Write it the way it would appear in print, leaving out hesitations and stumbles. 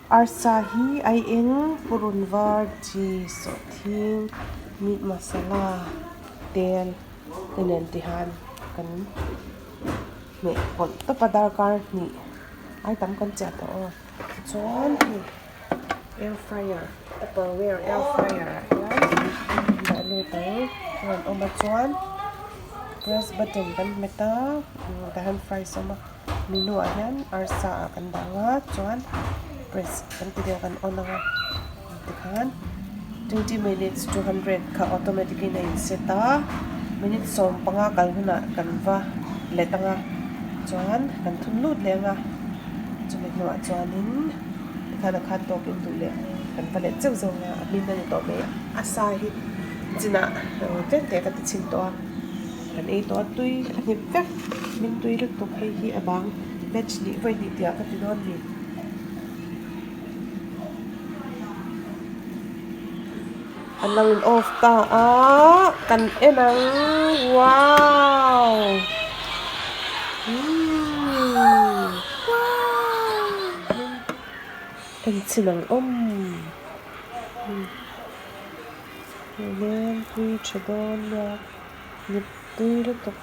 Arsa hi aieng purun var chi sawhthing meat masala tel te nen ti hian kan hmeh pawlh tawp a darkar hnih ai tam kan chiah tawh aw tichuan hei air fryer tupperware air fryer ah hian dah lut ang a rawn awm a chuan press button kan hmet a tah hian fries a awm a menu ah hian arsa ah kan dah ang a chuan press kan ti deuh kan on ang a tikhan 20 minutes 200 kha automatic in a in set a minute 15 kal hunah kan va let ang a chuan kan thun lut leh ang a chumi hnuah chuanin tikhan a khat tawkin duh leh kan va let zeuh zeuh ang a a hmin a ni tawh mai a sa hi chinah tlem teh ka ti chhin tawh a kan ei tawh a tui a hnip vek min tui lutuk hei hi a bang batch nih vawi hnih tih ah ka ti dawn a ni. An lo in off ta a kan en ang wow umm en chhin ang awm leng tui tha dawn nia nip tui lutuk.